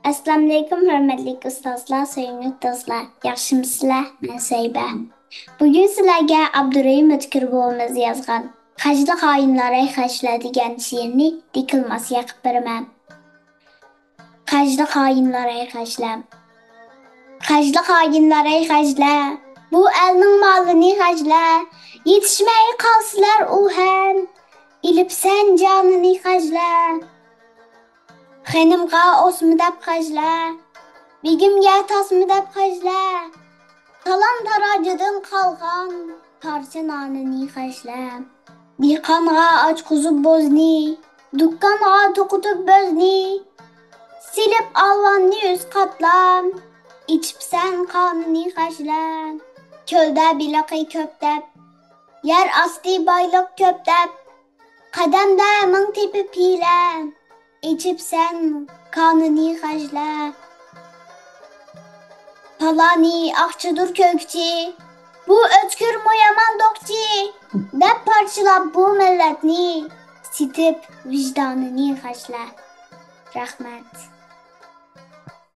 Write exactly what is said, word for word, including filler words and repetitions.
ئەسسالامۇئەلەيكۇم، ھۆرمەتلىك ئۇستازلار، سۆيۈملۈك دوستلار. ياخشىمۇسىلەر؟ مەن سەيبە. بۈگۈن سىلەرگە ئابدۇرېھىم ئۆتكۈر بوۋىمىز يازغان «خەجلە خائىنلار ئەي خەجلە» دېگەن شېئىرنى دېكلاماتسىيە قىلىپ بېرىمەن. خەجلە خائىنلار ئەي خەجلە. خەجلە خائىنلار ئەي خەجلە. بۇ ئەلنىڭ مالىنى خەجلە. يېتىشمەي قالسىلەر ئۇ ھەم. ئېلىپسەن جانىنى خەجلە. خېنىمغا ئوسما دەپ خەجلە. بېگىمگە تاسما دەپ خەجلە. تالان-تاراجدىن قالغان پارچە نانىنى خەجلە. دېھقانغا ئاچقۇزۇپ بوزنى، دۇكانغا توقۇتۇپ بۆزنى، سېلىپ ئالۋاننى ئۈست قاتلام، ئېچىپسەن قانىنى خەجلە. كۆلدە بېلىقى كۆپ دەپ، يەر ئاستى بايلىق كۆپ دەپ، قەدەمدە مىڭ تېپىپ ھىيلە، ئېچىپسەن كانىنى خەجلە. پالانى ئاقچىدۇر كۆكچى، بۇ ئۆتكۈرمۇ يامان دوقچى، دەپ پارچىلاپ بۇ مىللەتنى، سېتىپ ۋىجدانىنى خەجلە. رەھمەت.